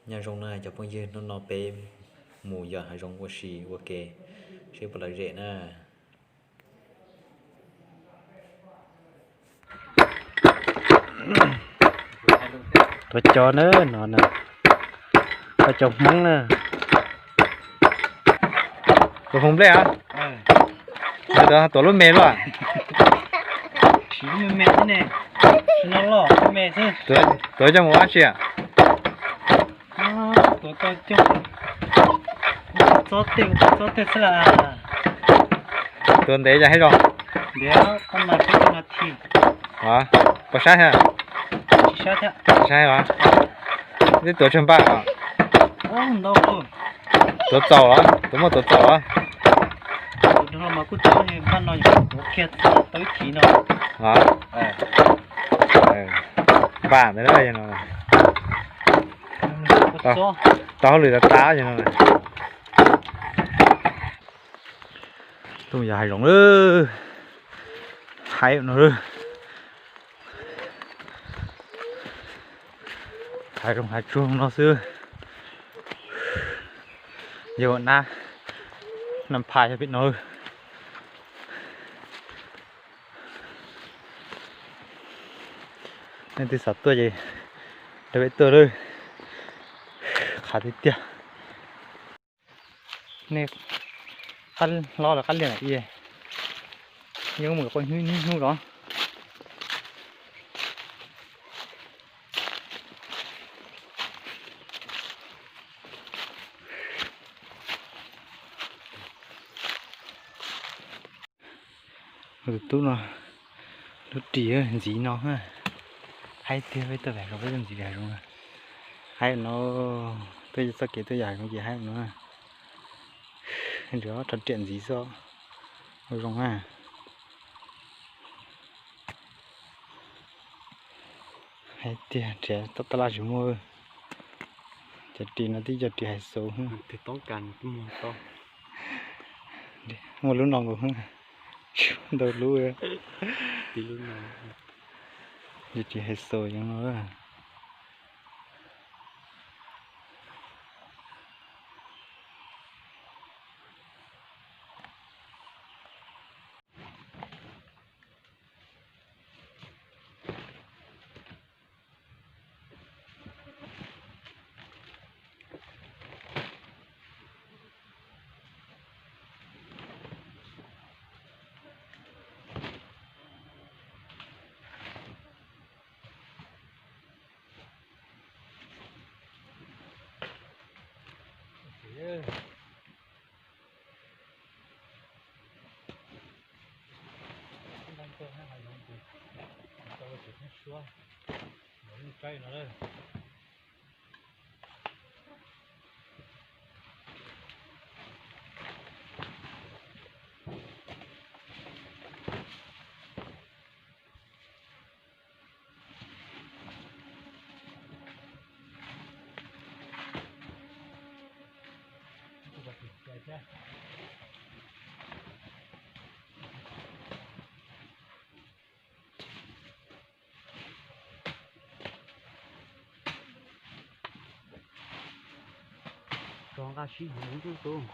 Nyob zoo na cov phooj ywg, hnub no peb mus yos hav zoov ua si ua ke seb puas lom zem na. Tuav cov na, no na, tuav cov Hmoob na. Tuav hoo nplej os. Tuav lub me luaj. Tuav coj mus ua dab tsi? Tuav ntev yog hais zoo. Puas saib thiab? Saib os. Twb tuav tsawg npaj os? Tuav txaus los? Tuav muaj tuav txaus los? Npaj no, npaj ntawd no. Tau hauj lwm tas tas no. Tuaj yos hav zoov lawm. Haib no lawm. Hav zoov hav tsuag no xwb. Yog nab, nab phaj yog pem no. Nej twg xav tuaj ces rau peb tuaj lawm. Qhav tiag tiag. Nej qab hlob los qab liaj na, yeej mus quaj hnub hnub los. Tus tub no lub ris ntxiv no, haib tiag, peb tuaj vam zoo peb tuaj ntxiv vam zoo. Haib no, tuaj txoj kev tuaj yos zoo ces haib no. Lwm ob rab riam ntxiv xwb, ua zoo na. Hais tias nrhiav toj tab laj tsis muaj. Cov ris no twb cov ris hais xaus. Muaj lub no nkaus, tsis muaj ntau lub. Cov ris hais xaus yog no. Tso nqa sib hmoov ntub tus.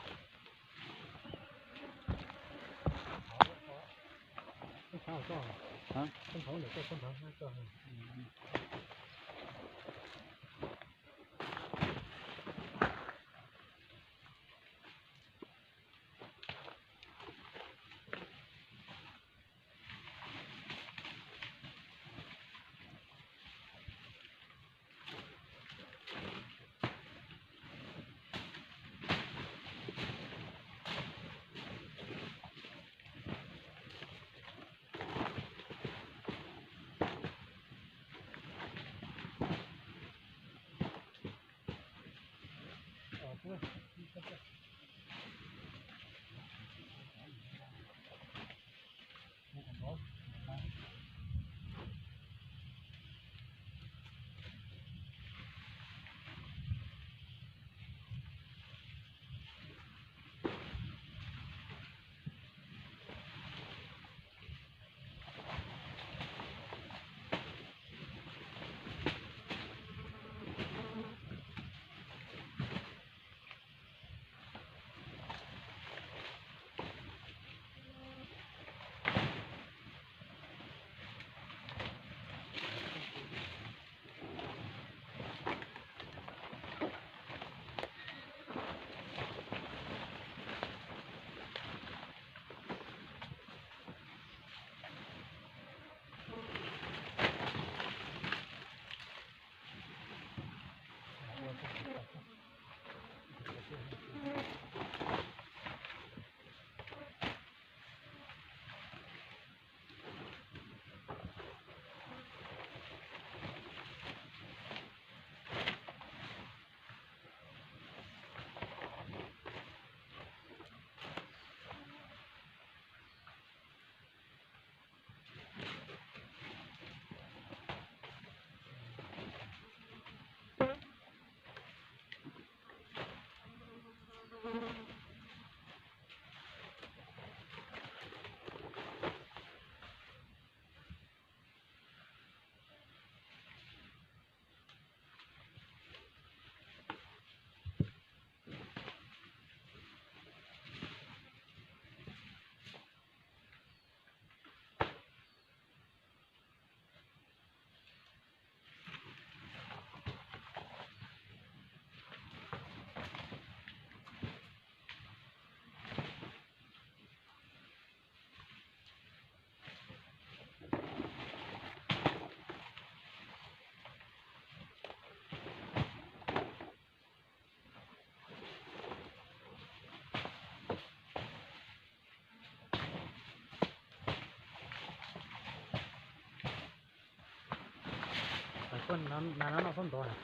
Nas no no xob ntov na.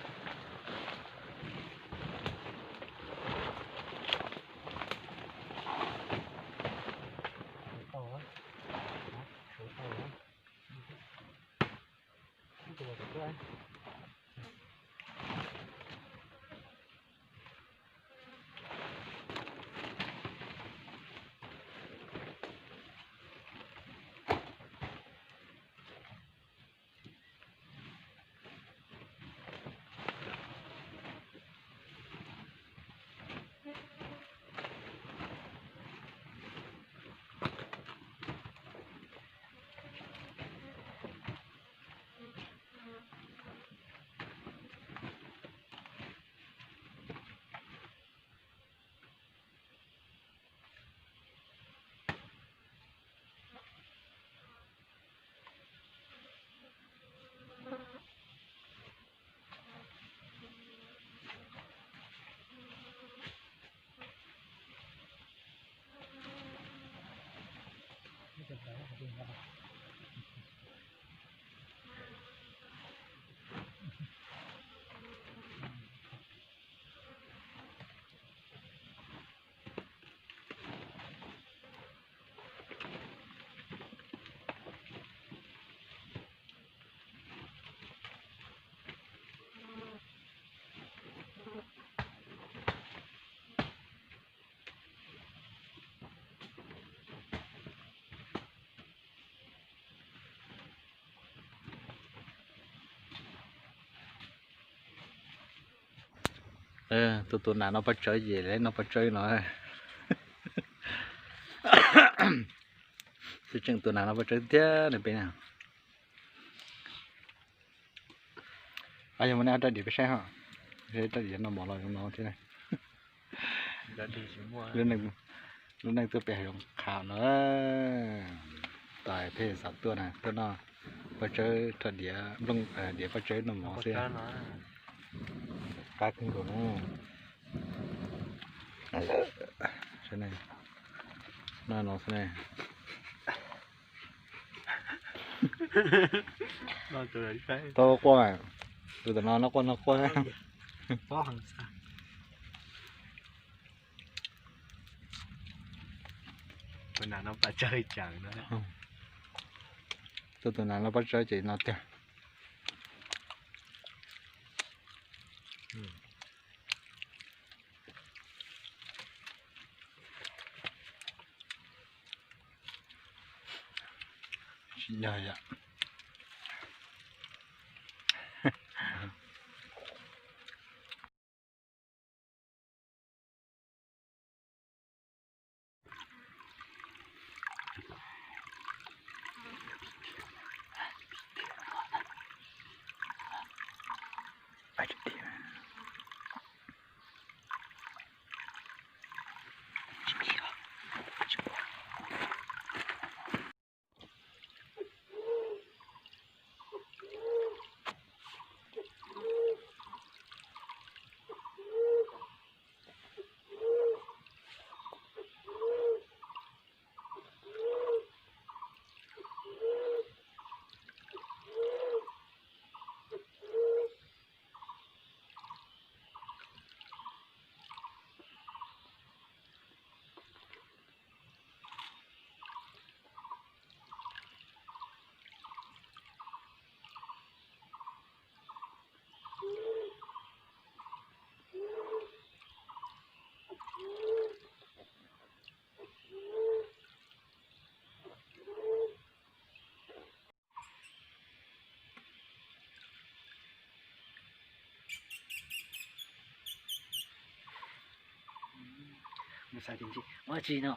Tus tus nas no paj tsawb ces lawv no paj tsawb no. Tseem tus nas no paj tsawb thiab nws peb na. Yog mus nej rab diav peb saib ho, rab diav no mov los zoo no thiab. Lub neej tuaj pem hav zoov qhav no, tos peb xav tuaj na, tuaj noj paj tsawb rab diav, nplooj diav paj tsawb noj mov xwb. Qab kawg nkaus na. Noj no xwb ne. Tau quaj, tus tom no noj quaj noj quaj. Tus tus nas no paj tsawb ces no tiag. Tsis nyog yom. Mus xav tsis ntsis ua tsi no.